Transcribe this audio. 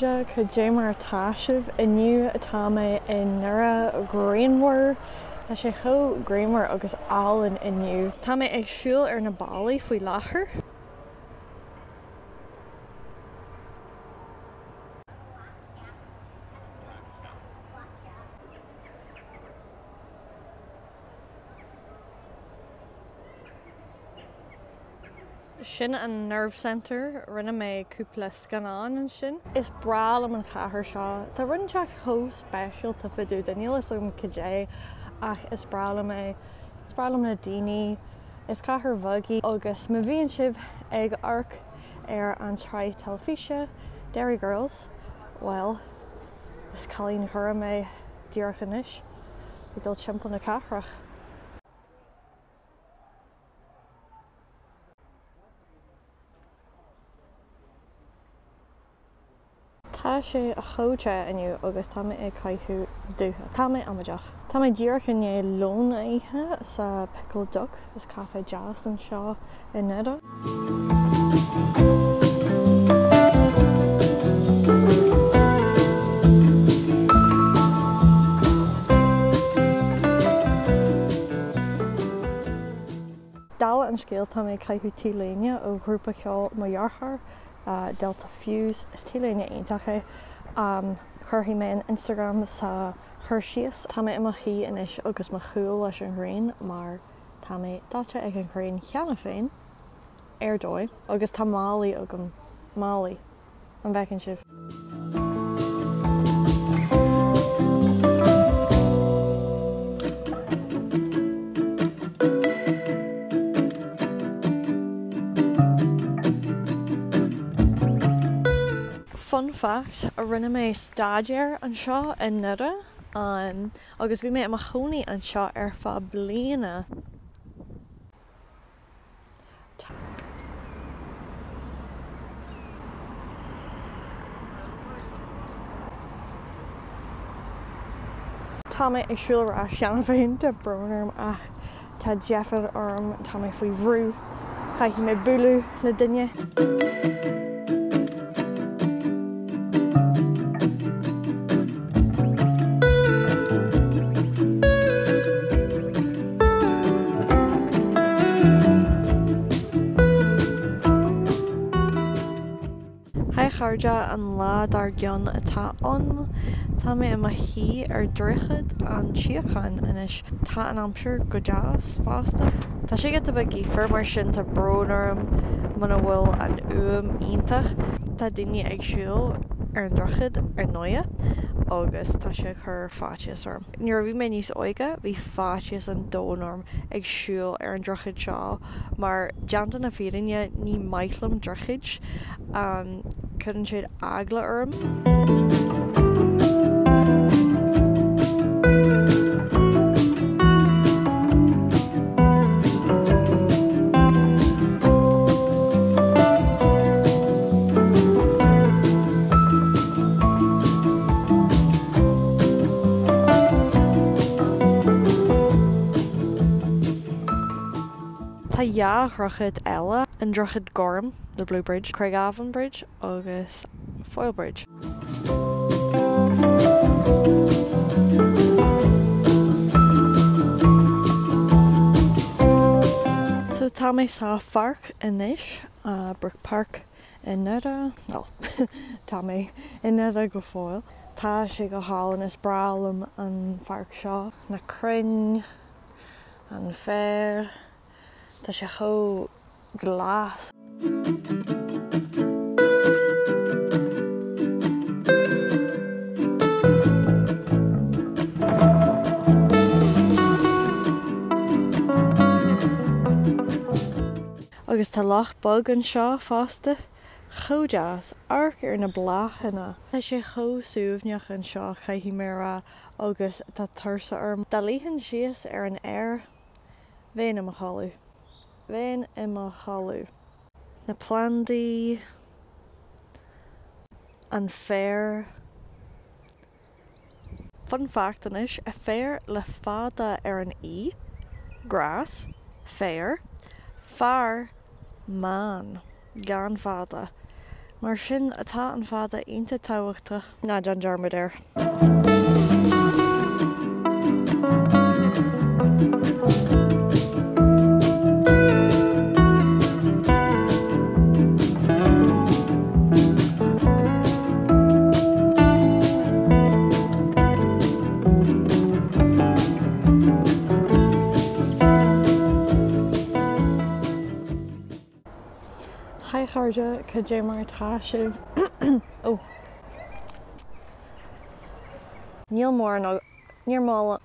chairde, cad é mar atá sibh? Inniu tá mé i nDoire grianmhar. Tá sé chomh grianmhar agus álainn inniu. Tá mé ag siúl ar na ballaí faoi láthair. Sin an Nerve Centre. Rinne mé cúpla scannán ansin. Is breá liom an chathair seo. Tá rud inteacht chomh speisialta fá dtaobh de. Níl fhios agam cad é ach is breá liom é. Is breá liom na daoine. Is cathair bheag í agus má bhíonn sibh ag amharc ar an tsraith teilifíse Derry Girls, bhuel, is cailín Dhoire mé díreach anois, ag dul timpeall na cathrach. Tá sé chomh te inniu agus tá mé ag caitheamh dútha. Tá mé amaideach. Tá mé díreach i ndiaidh lón a ithe sa Pickled Duck, is caife deas anseo i nDoire. Dála an scéil, tá mé ag caitheamh T-léine ó ghrúpa ceoil mo dhearthár, Delta Fuse. Is T-léine iontach é. Cuirfidh mé an Instagram sa chur síos. Tá mé i mo shuí anois agus mo chúl leis an ghrian mar tá mé dóite ag an ghrian cheana féin, ar dóigh, agus tá málaí agam. Málaí. An bhfeiceann sibh? Fun fact, rinne mé staidéar anseo i nDoire agus bhí mé i mo chónaí anseo ar feadh bliana. Tá mé ag siúl ar ais cheana féin, tá brón orm ach tá deifir orm, tá mé faoi bhrú, caithfidh mé bualadh le duine. Haigh a chairde, an lá dár gcionn atá ann. Tá mé i mo shuí ar Dhroichead an tSíocháin anois. Tá an aimsir go deas fosta. Tá sé giota beag gaofar mar sin tá brón orm muna bhfuil an fhuaim iontach. Tá daoine ag siúl ar an droichead ar ndóighe agus tá sé ag cur faitíos orm. Nuair a bhí mé níos óige bhí faitíos an domhain orm ag siúl ar an droichead seo mar déanta na fírinne ní maith liom droichid. Cuireann siad eagla orm. Tá dhá dhroichead eile, an Droichead Gorm, the Blue Bridge, Craigavon Bridge agus Foyle Bridge. So tá mé sa pháirc anois, Brook Park i nDoire, bhuel, tá mé i nDoire go fóill. Tá sé go hálainn, is breá liom an pháirc seo, na crainn, an féar, tá sé chomh glas. Agus tá loch beag anseo fosta. Chomh deas. Amharc ar na bláthanna. Tá sé chomh suaimhneach anseo, caithfidh mé a rá, agus tá tuirse orm. Dá luífinn síos ar an fhéar, bheinn i mo chodladh. Bheinn i mo chodladh. Na plandaí. An féar. Fun fact anois, féar le fada ar an í, grass, féar, fear, man, gan fada. Mar sin atá an fada iontach tábhachtach. Ná déan dearmad air. Hi a chairde, cad é mar atá sibh? Ó. Níl mórán, níor mó.